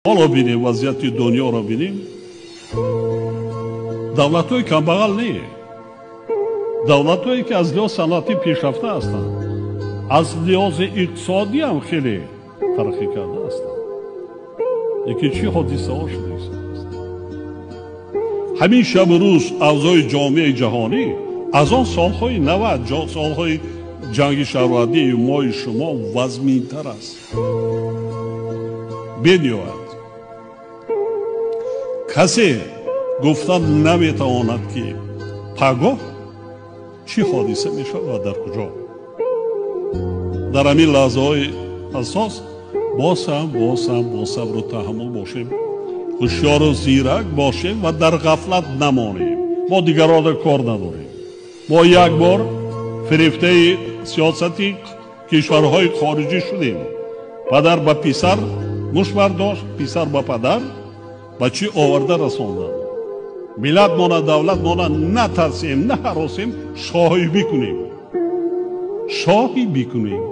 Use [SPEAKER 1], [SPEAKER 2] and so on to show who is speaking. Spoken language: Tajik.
[SPEAKER 1] Ҳоло бинем, вазъияти дунёро бинем. Давлатҳои камбағал не, давлатҳое ки аз лиҳози саноатӣ пешрафта ҳастанд, аз лиҳози иқтисодӣ ҳам хеле тараққӣ карда ҳастанд. Лекин чӣ ҳодисаҳо шудааст? Ҳамин шабу рӯз авзои ҷомеаи ҷаҳонӣ аз он солҳои 90, солҳои ҷанги шаҳрвандии мои шумо вазминтар аст. Бениҳоят касе гуфта наметавонад, ки пагоҳ чӣ ҳодиса мешавад ва дар куҷо. Дар ҳамин лаҳзаҳои ҳассос боз ҳам, боз ҳам бо сабру таҳаммул бошем, ҳушёру зирак бошем ва дар ғафлат намонем. Мо дигаронро кор надорем. Мо як бор фирефтаи сиёсати кишварҳои хориҷӣ шудем. Падар ба писар муш бардошт, писар ба падар, ба чӣ оварда расонданд. Миллатмона, давлатмона натарсем, наҳаросем, шоҳӣ бикунем, шоҳӣ бикунем.